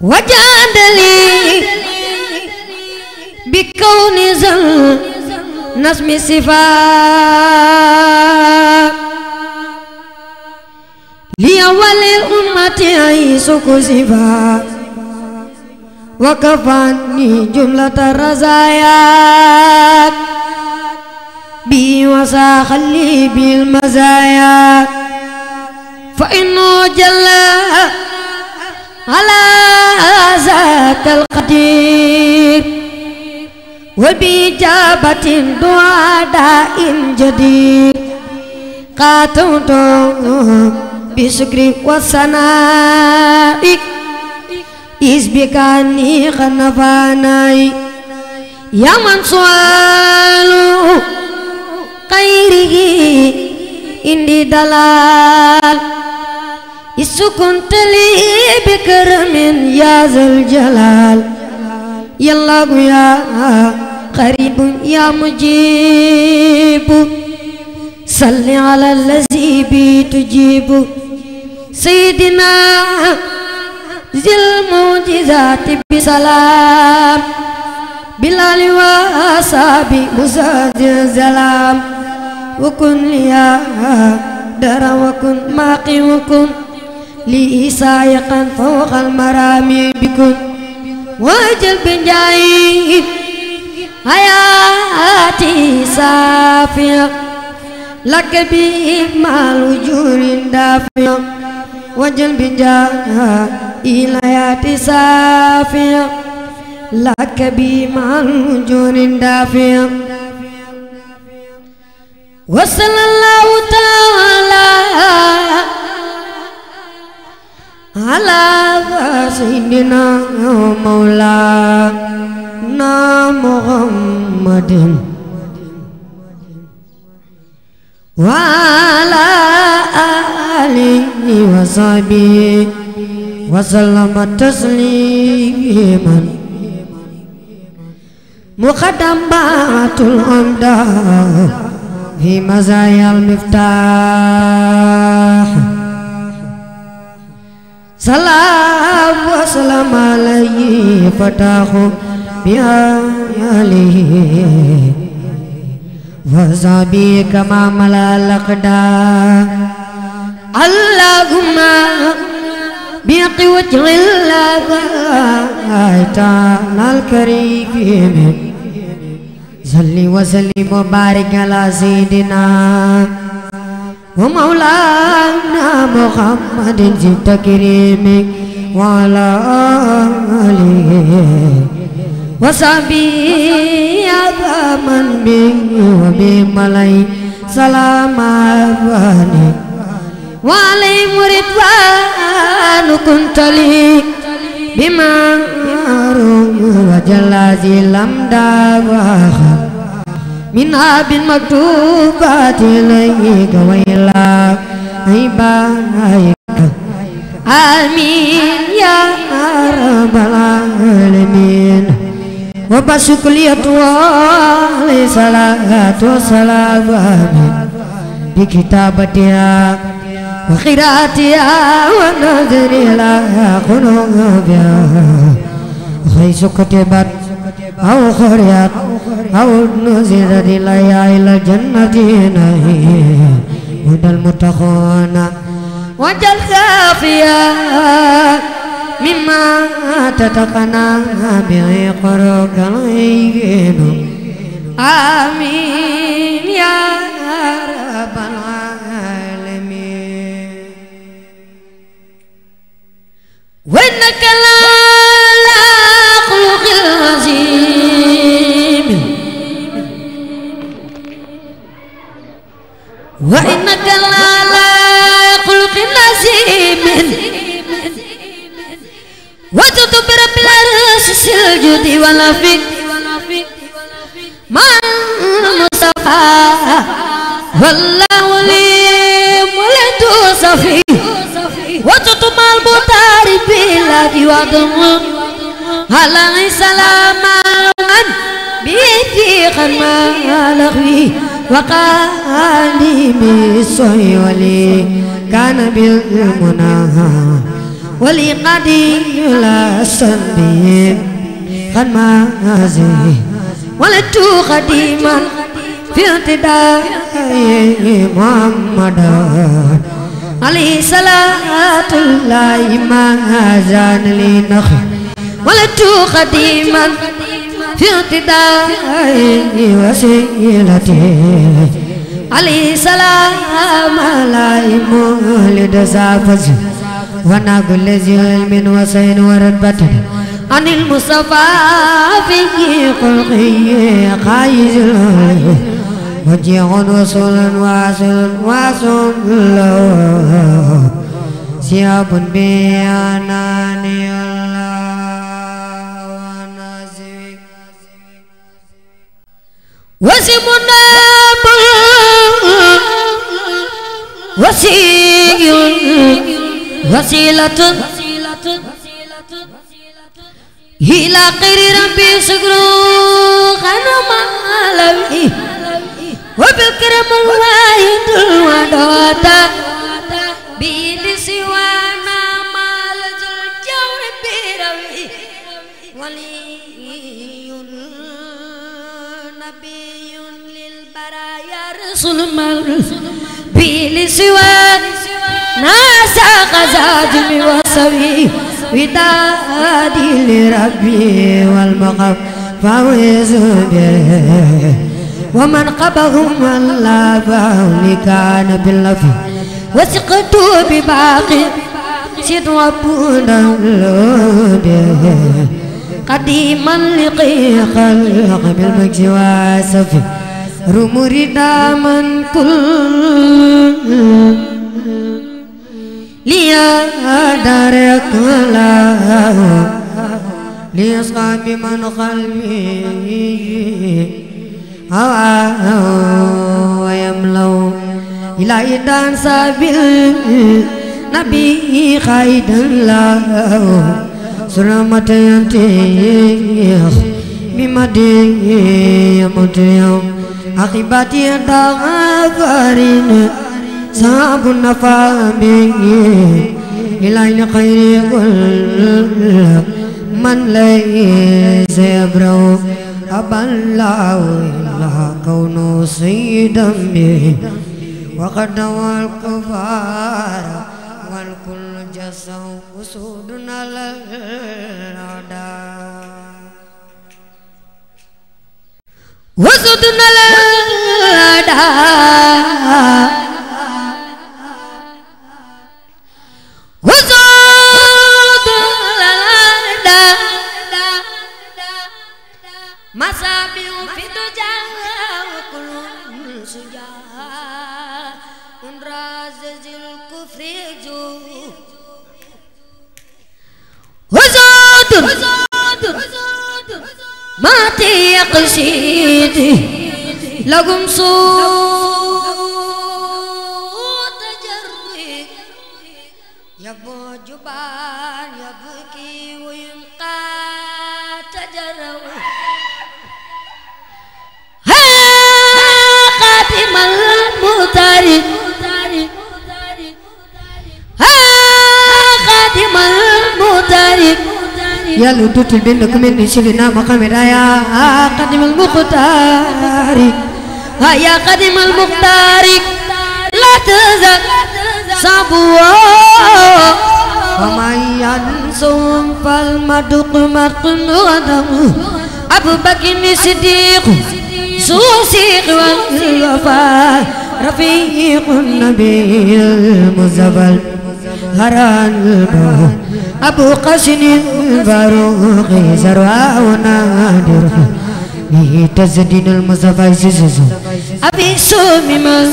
وجادلي بكون زل نسم صفات لأول الأمة عيسى كسفا وكفاني جملة الرزايات بي وساخ لي بالمزايا فإنه جل على ذاك القدير وبإجابة دعاء داء جديد قاتلت بشكر والثناء إذ بكاني خنفاني يا من سؤال خيره إني دلال إذ كنت لي بكرم يا ذا الجلال يا الله يا قريب يا مجيب صل على الذي بي تجيب سيدنا ذي المعجزات بسلام بلال وأصحابي مزاد الزلام وكن لي دار وكن ماقي وكن لي سائقا فوق المرامي بكن وجل بنجاي حياتي صافية لك بإكمال وجور دافية وجل بنجاي حياتي صافية لك بإكمال وجور دافية وصلى الله تعالى على سيدنا مولانا محمد وعلى آله وصحبه وسلم تسليما مقدمات الأمداد في مزايا المفتاح صلاة وسلام عليه فتاح بآله وصحبه كما ملا الأقدار اللهم بقوة الله تعالى الكريم صل وسلم وبارك على سيدنا ومولانا محمد زد كريم وعلى آله وصحبه من به وبملئ سلام أباني وعليهم رضوان كنت لي بما وجل ذي الأمداد منها بالمكتوبات إليك وإلى عبادك آمين يا رب العالمين وبشك لي عليه الصلاة والسلام بكتابتها وقراءتها ونظر إلى قلوبها حيث كتبت أو خرجت أو نزلت إلى الجنة هدى المتقون وجل خافيا مما تتقنى به قرك العين آمين يا رب العالمين وإنك لا خلق العظيم وإنك لا خلق العظيم وجدت برب العرش الجود والعفو مع المصطفى والله لي ولد صفي وجدت مع المطار بلاد وضم عليه السلام بيتي خدمة لغوي وقالي بالصحي ولي كان بالمنى ولي قدي لا سنبي قد مازي ولدت خديما في ارتداء محمد عليه صلاة الله ما زان لي نخل ولدت خديما في ارتداء وسيلتي عليه سلام لا مولد سافز ونقل ذي علم وسين ورتبة عن المصطفى في خلقه خايز وجيع وصول واصل له ثياب بياناني الله ونازي وسمنا وسيلة إلى خير ربي شكر خنم علوي وبالكرم الواحد الودود بيد سوانا مال الجور بروي ولي نبي للبرايا رسول الله بيد سوانا ناسا غزاجم وسوي ودادي لربي والمقف فوز به ومن قبهم الله فهو كان باللفي وثقت بباقي سيد وابونا به قديما لقي خلق بالمجد واسفي رمرنا من كل ليا دارك الله ليصحاب من قلبي ويملو إلى إدان سبيل نبي خيد الله سلامة ينتيخ بمدي يموت يوم أخباتي دغفرين صعب النفامي إلى خير كل من ليس يبرو أبى الله إلا كونه سيدا به وقد نوى الكفار والكل جسوا أسودنا للأعداء أسودنا للأعداء مسابيع في الدجى وكل سجاء راز الكفر جو وزاد ما تيقصيد لكم سوء تجري يبو جبان يبكي ويمقى تجري خاتم المختار خاتم المختار يا لدوت بينك من شلنا مقام يا خاتم المختار يا خاتم المختار لا تزال صبوا ومن ينصم فالمدق مقنودا أبو بكر الصديق سوسيق والوفاء رفيق النبي المزبل هران أبو قاسم الفاروق زرع ونادر به تزدين المصطفى سيسو أبي سومي من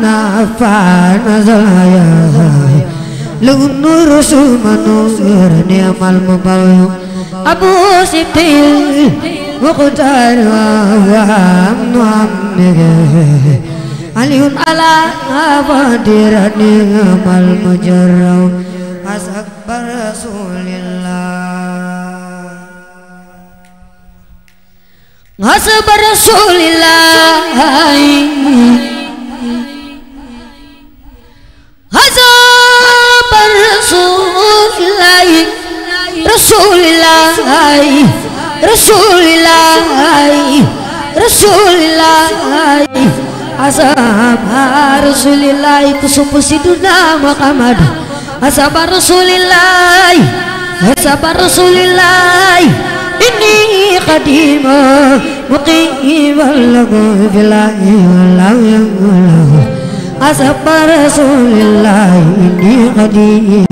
نافع نزايا لو نور سوما نور نعم المباوي أبو سبتيل وقتار وامن عمك علي على فدير نعم المجرم حسب رسول الله حسب رسول الله حسب رسول الله Rasulillah Rasulillah Rasulillah ashab Rasulillah kusupu siduna Muhammad ashab Rasulillah ashab Rasulillah ini qadima muqimah lagu billahi wallahu ashab Rasulillah ini qadima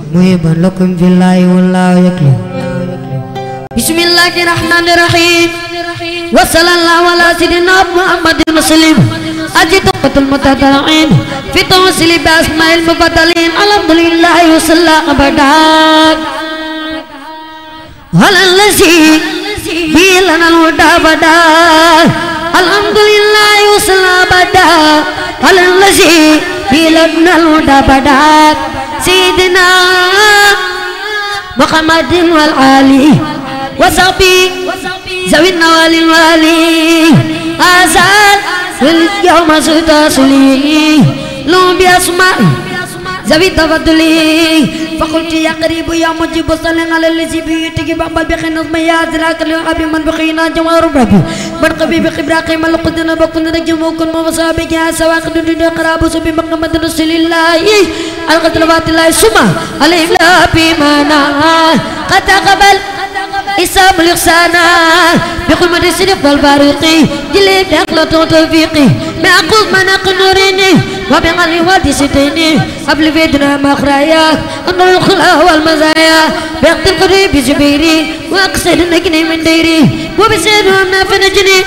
muhibban lakum billahi wallahu yaklim. Bismillahirrahmanirrahim. Wa sallallahu ala sayyidina Muhammadin muslim ajitu qatul mutadalin fi tawsil bi asma'il mufaddalin alhamdulillah wa sallallahu abadan halallazi bilana al-huda bada alhamdulillah wa sallallahu abadan halallazi bilana al-huda bada sayyidina Muhammadin wal ali wasabi zawin nawalil wali azal wal yawma sutasuli lu bi asma'i zawi tafadduli faqulti ya qaribu ya mujibu sallallahu alaihi bi tigi bambal bi khinas ma ya zalaka li abi man bi khina jawar rabbi man qabi bi khibraqi mal qudna bakun rajmukun ma wasabi ya sawaq dudu qarabu subi muhammad rasulillah al qatlawatillahi suma alaihi la bi mana qad taqabbal إسام الإحسانا بقول مدرسة البارقي جلي بأقل توفيقي بأقول مناق نوريني وبغالي وادي ستيني قبل فيدنا مخرايا أنه الخلا والمزايا بأقل قريب جبيري وأقصد نجني من ديري وبسير ومنا فنجني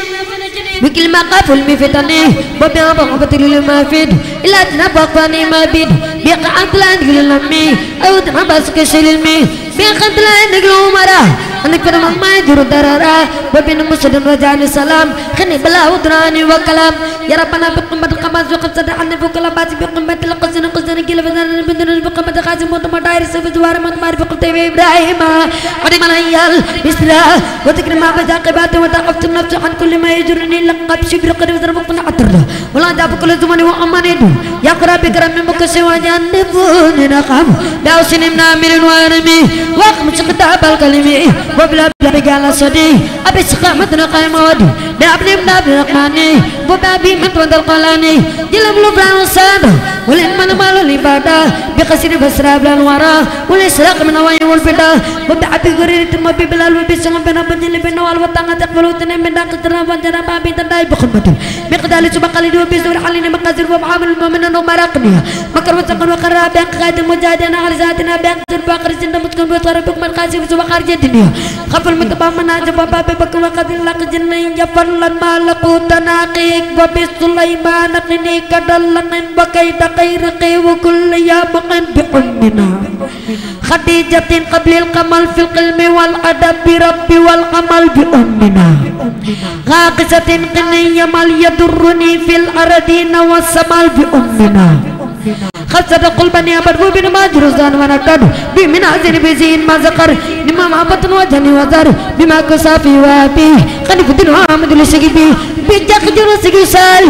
بكل ما قافل مفتني وبيع بغبتي للمافيد إلا تنبق فاني ما بيد بيقع عطلان للمي أو تنبسك شلمي بيقع عطلان للمرا أنك فرمان ما يجر درارا وبين مسلم رجال السلام خني بلا ودراني وكلام يا ربنا بقمة القماز وقد صدعني فوق الأباس بقمة القزن قزن كيل فزن بندن بقمة خازم وطمة داير سبز وارمان مار بقمة إبراهيم ودم الهيال بسرا وذكر ما بزاقبات وتقفت النفس عن كل ما يجرني لقب شبر قريب ضربكنا عطرنا ولا داب كل زمان وأمانيدو يا قرابي كرم مكسي وجنبون نقام داو سنمنا من وارمي وقم شقتاب الكلمي وبلا بقال صدي أبي سقامتنا قائم ودي دابني بدابني رقماني وبابي متوند القلاني جلب لبران وسادة ولين من مالو لبادا بقصير بسراب للورا والإسراق من وين والبدا وبعبي غرير تم ببلال وبسم بنا بنجل بنا والوطن تقبلوا تنم من داك ترى وجنا بابي تداي بخدمة مقدال سبق لي وبزور حلين مقدر ومعامل المؤمن ومراقني مكر وتقن وقرا بين قائد المجاهدين على ذاتنا بين باقر سند متكن وطربك من قاسي سبق خارج الدنيا خفل متبامنا جبابا بك وقد لك جنين جفل لما لقوت ناقيك وبسليمان قني كدل من بكيت خيرقي وكل يا مقن بأمنا خديجة قبل القمل في القلم والأدب بربي والقمل بأمنا غاقسة قني مال يضرني في الأرضين والسمال بأمنا خسد قلبني أبدو بن ما جرزان ونكد بمن أزن بزين ما ذكر بما محبت وجهني وذر بما كسافي وابي خلف الدين وعامد لشقبي بجاك جرسي سال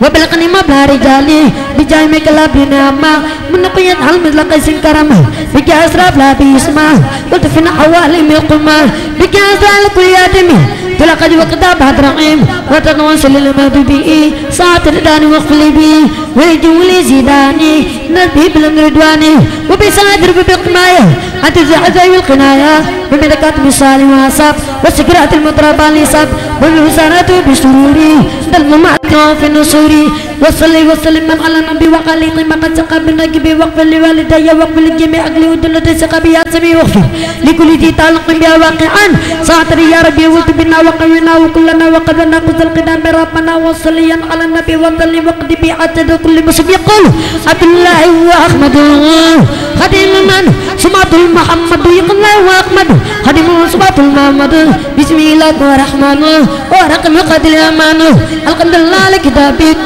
وبلغني مبلغ رجالي بجاي مكلاب نعمة من قيد علم لقيس كرمه بك أسراف لا بيسمع قلت في حوالي من قمة بك أسراف كل يادمي تلقد وقتا بعد رقيم وتنوصل للمبيبي ساعة رداني وقفلي بي ويجولي زيداني نربي بلن ردواني وبساعد ربي بقمايا أنت زعزي والقنايا بملكات مثالي واسف والسكرات المطربة لسف والحسانات بسروري دلم معك في نصوري وصلي وسلم من على النبي وقالي ما قد سقى بالنجب وقف لوالدي وقف للجميع أقلي ودلة سقى بيا سمي وقفي لكل ذي تعلق بها واقعا ساعتري يا ربي ولت بنا وقونا وكلنا وقدنا قد القدام بربنا وصليا على النبي وصلي وقد بيعتد كل مسلم يقول عبد الله وأحمد خديم من سمعت محمد يقول الله وأحمد خديم سمعت محمد بسم الله الرحمن ورقم قد الأمان الحمد لله لكتابك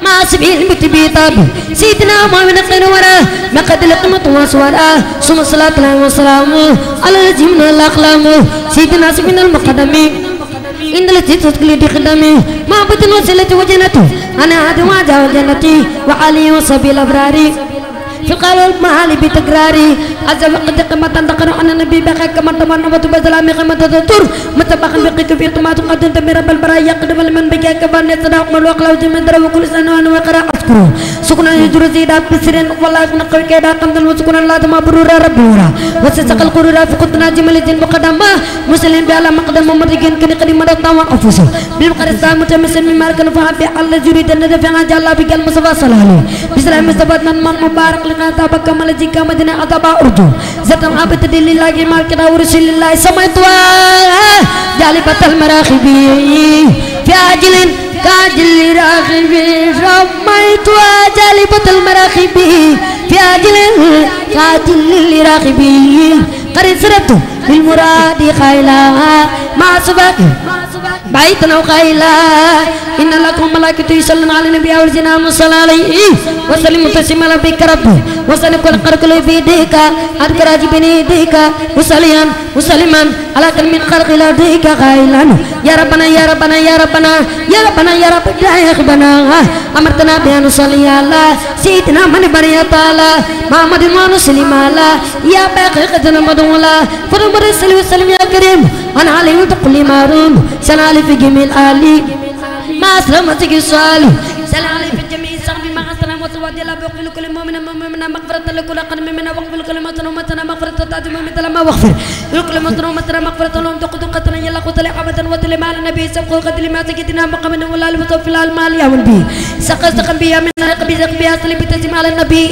ما سبيل المتبيطاب سيدنا محمد خير وراه ما قد لقمت وصوراه ثم الصلاة الله وسلامه على الذي من الأقلام سيدنا سبيل المقدمين إن التي تدخل بخدمه ما بطن وسلة وجنته أنا عاد واجه وجنتي وعلي وصبي الأبرار في القول المال بتكراري عز وقت قمة تنتقل عن النبي بقى كما تمنى وتبذلامي قمة تطور متبقى بقيك في طمات قد تمر بالبرايا قدم لمن بقى كبان يتداق ملوك لو جمن درو كل سنة وقرأ أذكره سكنا يجر زيدا بسرين والله نقوي كيدا قمد وسكنا لا تما برورا ربورا وسسق القرورا فقطنا جمل الدين مقدمة مسلم بألا مقدم ومرجين كني قديم مدتا وأنفسه بالقرصة متمسن من ماركن فهبي الله جريد الندفع جل بقال مصطفى صلى الله عليه بسلام مستبد من مبارك لنا تابك كمال جيكا مدينة أتابع أرجو زتم عبد لله ما كنا ورسول الله سمعتوا جالبة المراخبي في عجل كاجل راخبي سمعتوا جالبة المراخبي في عجل كاجل راخبي قرن سرته للمراد خيلا ما سبق بيتنا وخيلا إن لكم ملائكة يصلون على النبي أولزنا صلى عليه وسلم تسليما لبيك ربه وسلم كل قرقل بيديك أذكر بنيديك وسلما على كل من خلق لديك خيلا يا ربنا يا ربنا يا ربنا يا ربنا يا ربنا يا ربنا أمرتنا بأن نصلي على سيدنا من برية الله محمد ونسلم على يا باقي قدنا مدولا فرمر السلام والسلام يا كريم أنا عليه وتقلي مارون سلالي في جميل آلي ما أسلمتك الصالي سلالي في جميع صحبي ما أسلم وتوادي لا بقبل كل مؤمن مؤمنا مغفرة لكل قدم منا وقبل كل متنا مغفرة تاتي مؤمن ما وغفر لكل متنا مغفرة لهم تقدم قتنا يلا قتل عبدا وتل مال النبي سبقوا قتل ما سكتنا مقامنا ولا الوصف المال يا والبي سقم بيا من قبي أصلي بتسمع على النبي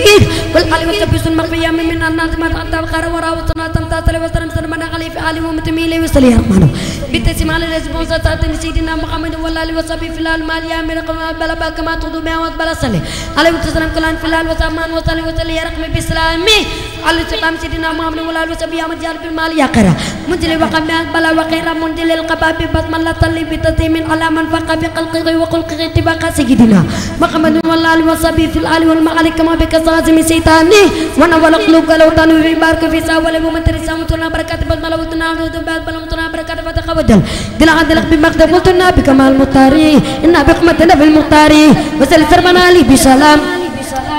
والآل وسبسون مقبيا من الناس ما أنت بخير وراوتنا تمتاثل وسلم سلمنا عليه في آله ومتميله وسلي رحمنه بتسمع على الرسول ساتن سيدنا محمد ولا الوصف في المال يا من بلا كما تدو بيوت بلا سلي عليه وسلم كلام في الآل وسمان وسلي يا رقم بسلامي على سلام سيدنا محمد ولا الوصف يا مجال في المال يا قرا منزل وقم بلا وقير منزل القباب بسم الله تلي بتسمين على من فقى في خلقه وخلقه اتباع سيدنا محمد ولا الوصف في الآل والمال كما بكسازم سيطاني وانا ولا قلوب لو تنو في بارك في ساول ومترسا متنا بركات بسم الله وتنا بعد بلمتنا بركات فتخوجل دلع دلق بمقدم وتنا بكمال مطاري إن بقمتنا في المطاري وسل سرمنا لي بسلام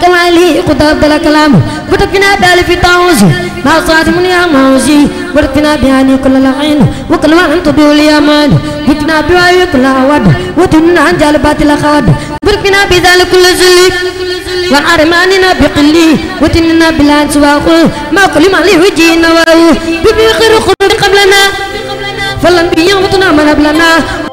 كما لي قدر دل كلامه وتكنا بالي في طاوزي ما صاد من يا موزي وتكنا بياني كل العين وكل ما أنت دولي أمان وتكنا بياني كل عواد وتكنا عن جالبات الأخواد وتكنا بذلك كل زلي وعرماننا بقلي وتننا بلان سواقه ما كل ما لي وجينا وهو بخير خلق قبلنا فلن بيوتنا من قبلنا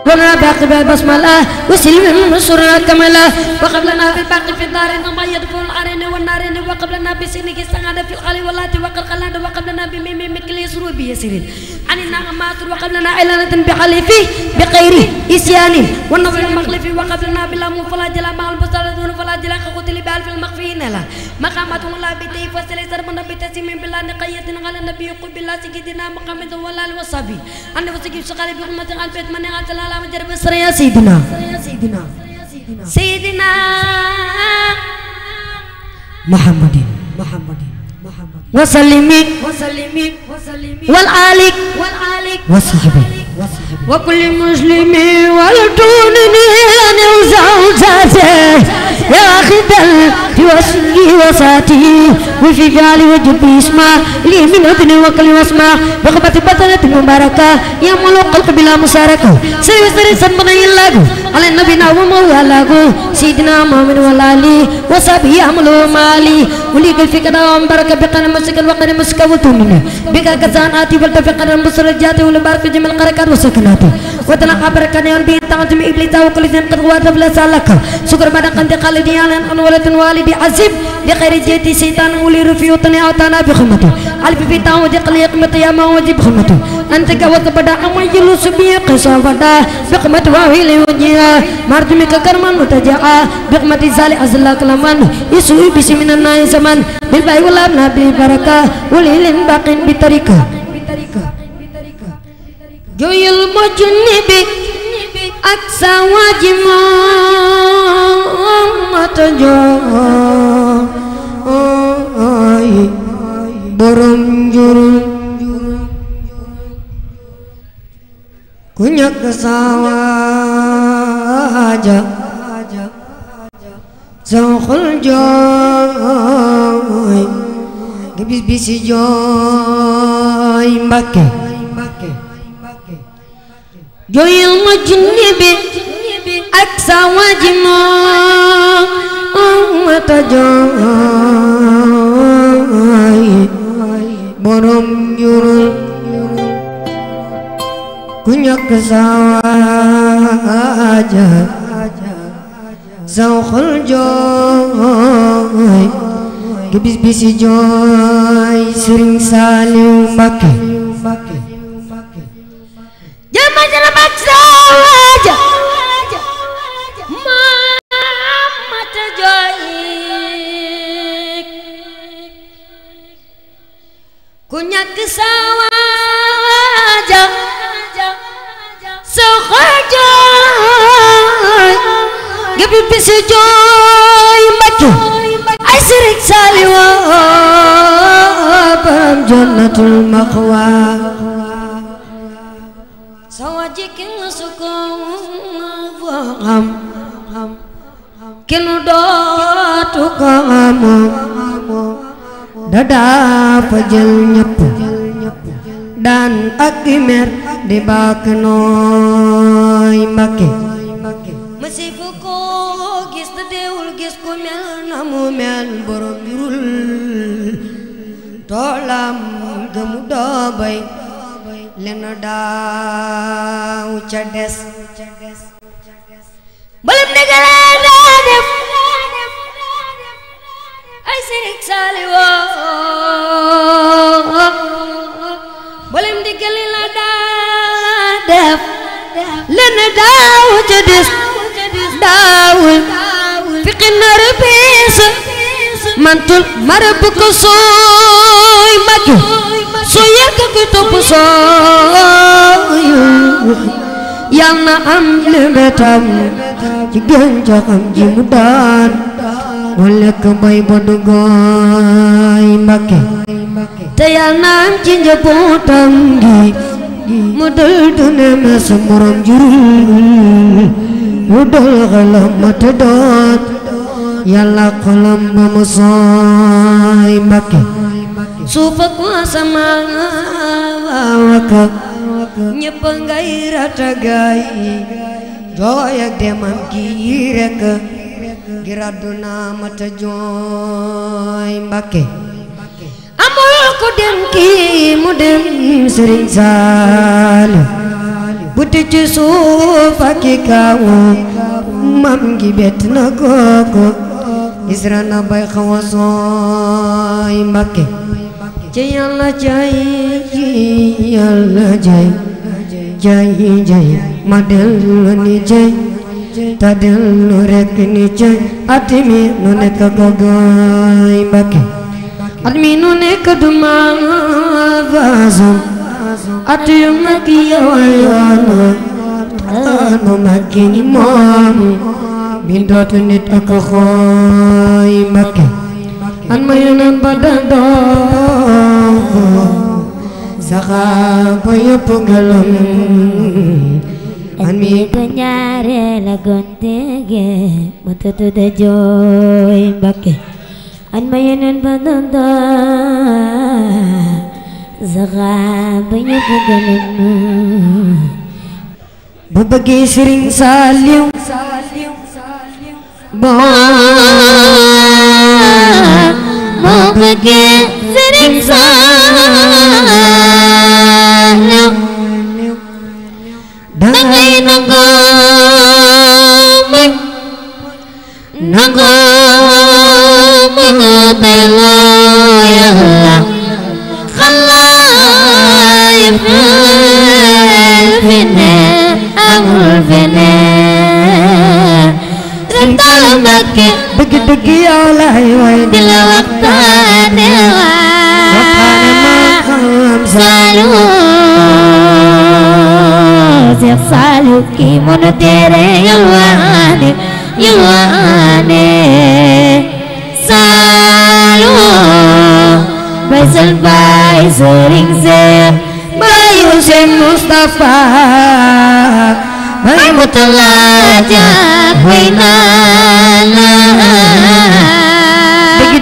ولنا باقي بسملة وسلم نصرنا كملا وقبلنا في الباقي في الدار ما يدخل الأرين والنارين وقبلنا بسنك السعادة في الخالي واللاتي وقلقلنا وقبلنا بميم مثل يسرو بيسرين عننا ماتر وقبلنا إعلانة بحليفي بغير إسيان والنظر المخلفي وقبلنا بلا مفلا جلا مع البصر دون فلا جلا قتل بال في المخفين لا مقامات الله بتي فسلي سرمن بتسيم بالله نقية على النبي يقول بالله سيدنا محمد ولا الوصابي أن وسكيب شغالي بقمة البيت من عتل على مجرب سريا سيدنا محمد وسلمي والآلك وصحبه وكل مسلم والدونني أن يوزعزازه يا خدل في وصلي وساتي وفي جالي وجبي اسمع لي من أذني وكل واسمع بقبة بطنة مباركة يا ملوك قلق بلا مساركة سيوزري سنبني الله على النبي نعوم وعلاقه سيدنا محمد والآلي وصحبه يعملوا مالي ولي قل في كدام بركة بقنا مسكن وقنا مسكا وطننا بقى كزان آتي والتفقنا المسرجات ولبارك جميل قركات وسكناتي وتلقى بركة يوم بيتاعتم إبليتا وكل ذن قد غوات بلا سالك شكر بدك أنت خالدي على أنولة والدي عزيب لخير جيتي سيطان ولي رفيو تني أوتانا بخمته ألف في تاو جقلي قمت يا ما وجب خمته أنت كوت بدا أما يلوس بي قصا بدا بقمت واهلي وجيها مارتمك كرمان متجاء بقمت زالي أزلا كلمان يسوي بسم من الناي زمان بالباي ولا نبي بركة وليلين باقين بطريقة جوي المجنبي أكسا واجما متجاء برم جرم kunyak sawaja sawxul jooy nga bis bisi jooy Mbakke jooyal ma junni bi ak sawa ji moo mata jooy borom jurul ku ñàkk sawaaja sawxul jooy nga bis bisi jooy Sëriñ Saaliw Mbakke jama jana bak sawaaja mata jooy ku ñàkk sawaaja sawxul jooy nga bis bisi jooy Mbakke ay Sëriñ Saaliw borom jannatul maqwa sawa jikin suko am kenu dootu ko am dada fa jël ñëpp daan ak mer di bak nooy Mbakke masifu ko gis te deewul gis ku mel na mu mel borom jurul toolam gëmu doobay len daaw ca des balam negale daa def ay Sëriñ Saaliw balam digale la daa def len daaw ca des daawul fiqi nar piis mantul marab ko sooy Mbakke soo yàgg ko topp sooy yal na am lebetam ci gàncaxam ji mu daan mu lekk bay ba dugooy Mbakke te yal na am ci njabootam gi mu dal dune mes morom jurul mu dal xelam ma te doot yàlla xolam ba mu sooy Mbakke suuf ak asamaan waka ñëpp ngay ratagaay jooy ak demam gi rekk ngir àdduna ma te jooy Mbakke amul ko dem kii mu dem Sëriñ Saaliw bu tëj suuf ak kaw mam gi bett na koko isra na bay xawa sooy Mbakke ci Yàlla jay jay ma dellu ni jay ta dellu rekk ni jay at mi nu nekk gogoy Mbakke at mi nu nekk duma faasum at yu mag yoonu anu mag ni moom bindootu nit ak xooy Mbakke an ma yonen ba dandoo saxaaba yëpp gëlëm an mi ko ñaare la gontege mu tutu de jooy Mbakke an ma yonen ba dandoo saxaaba yëpp gëlëm bu bëggee Sëriñ Saaliw moo bëggee Sëriñ Saaliw dangay nangoo muñ doyloo Yàlla xalaay fi ne amul feneen Sëriñ Saaliw Mbakke dëgg yow laay way di la waxtaane maam Saaliw Seex Saaliw kii mënu tere yalwaane Saaliw bay sal bay Sëriñ Seex bayu Sëriñ Mustafa bay mutulajak waynana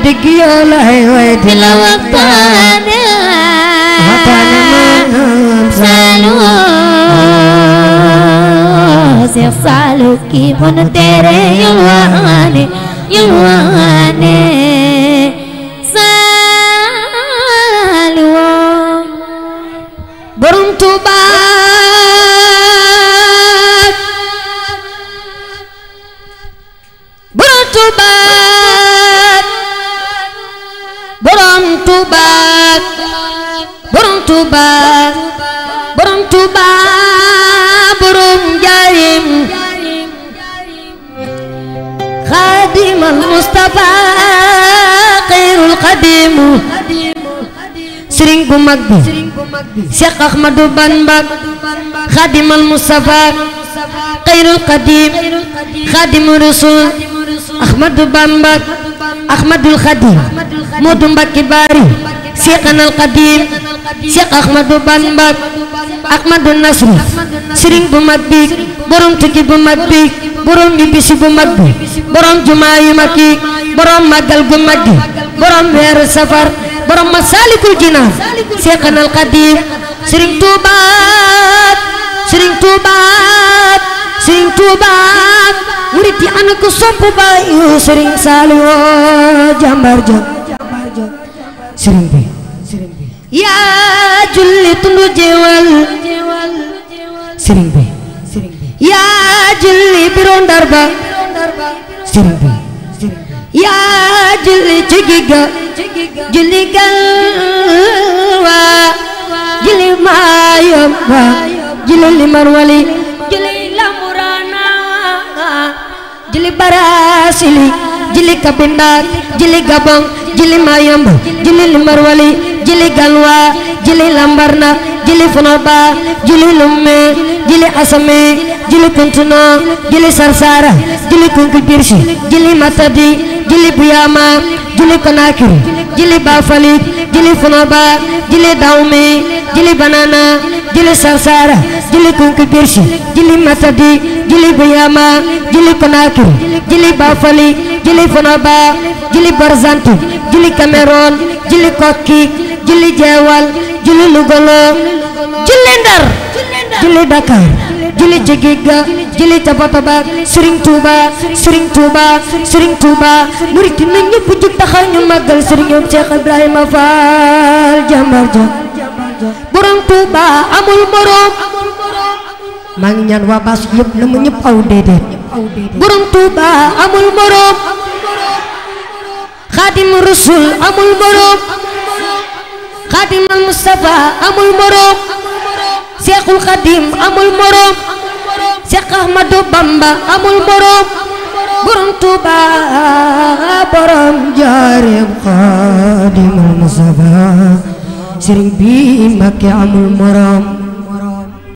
dëgg yow lay way di la waxtaane maam Saliou Seex Saliou ki mënu tere yalwaane yalwaane Saliou borom Tuuba borom Tuuba borom Tuuba borom Tuuba borom Tuuba borom Njaaréem Xaadimal Mustafa xayrul xadim sëriñ bu mag bi Cheikh Ahmadou Bamba Xaadimal Mustafa xayrul xadim Xaadimu Rasul Ahmadou Bamba Ahmadul Xadim Moodu Mbacke Bari Cheikhul Xadim Cheikh Ahmadou Bamba Ahmadou Nasri sëriñ bu mag bi borom tukki bu mag bi borom bisi bu mag bi borom jumaa yu mag yi borom màggal gu mag gi borom weeru safar borom Masaalikul Jinaan Cheikhul Xadim sëriñ Tuuba sëriñ Tuuba sëriñ Tuuba murit yi ana ko sopp baayu sëriñ Saliou jàmbar ja sëriñ bi yaa julli tundu jeewal sëriñ bi yaa julli biro Ndar ba sëriñ bi yaa julli ci giga julli galwa julli Mayomba julli Limar Wali julli Lamurana julli Barasili julli Kabinda julli Gabon julli Mayomba julli Limar Wali julli Galwa julli Lambarna julli Fonoba julli Lumme julli Asame julli Kuntuno julli Sarsara julli Kunku Birsi julli Matadi julli Buyama julli Konakiri julli Bafali julli Fonoba julli Dawme julli Banana julli Sarsara julli Kunku Birsi julli Matadi julli Buyama julli Konakiri julli Bafali julli Fonoba julli Barzanti julli Cameroon julli Kokki julli Jeewal julli Lugolo julli Ndar julli Dakar julli Jigiga julli Tabatoba Sëriñ Tuuba Sëriñ Tuuba Sëriñ Tuuba murit na ñëpp jug taxaw ñu màggal Sëriñ Cheikh Ibrahima Fall jàmbar ja borom Tuuba amul morom maa ngi ñaan waa baas yëpp na mu ñëpp aw déedéet borom Tuuba amul morom Xaadimu Rasul amul morom Xaadimal Mustafa amul morom Cheikhul Xadim amul morom Cheikh Ahmadou Bamba amul morom borom Tuuba borom Njaaréem Xaadimal Mustafa sëriñ bi Mbakke amul morom